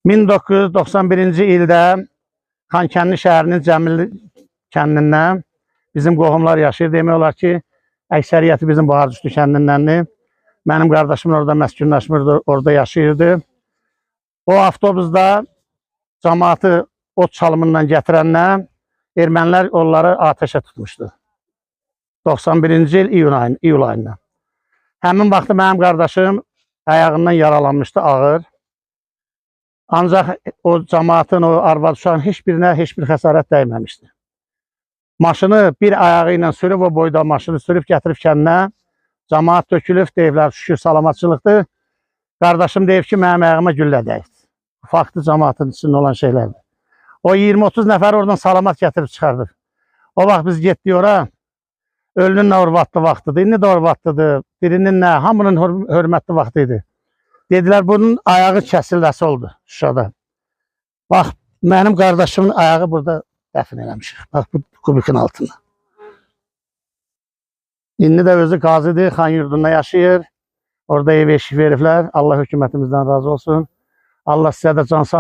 1991-ci ildə Xankəndi şəhərinin Cəmilli kəndindən bizim qohumlar yaşayır. Demək olar ki, əksəriyyəti bizim Baharüstü kəndindəndir. Mənim qardaşım orada məskunlaşmırdı, orada yaşayırdı. O avtobusda cəmaatı ot çalımından gətirəndən ermənilər onları atəşə tutmuşdu. 91-ci il iyun ayında, iyul ayında. Həmin vaxtı mənim qardaşım ayağından yaralanmışdı ağır. Ancaq o cəmaatın, o arvad uşağın heç birinə heç bir xəsarət dəyməmişdi. Maşını bir ayağı ilə sürüb, o boyda maşını sürüb gətirib kəndinə. Cəmaat tökülüb, deyiblər, şükür salamatçılıqdır. Qardaşım deyib ki, mənim ayağıma güllə dəydi. Faktı cəmaatın içində olan şeylərdir. O 20-30 nəfər oradan salamat gətirib çıxardıb. O vaxt biz getdik ora. Ölünün nə urvatlı vaxtıdır, indi də urvatlıdır, birinin nə, hamının hörmətli vaxtı idi. Dedilər, bunun ayağı kəsilməsi oldu Şuşada. Bax, mənim qardaşımın ayağı burada dəfn eləmişik. Bax, bu kubikin altında. İndi də özü qazidir, xan yurdunda yaşayır. Orada ev eşik veriblər. Allah hökumətimizdən razı olsun. Allah sizə də can sağ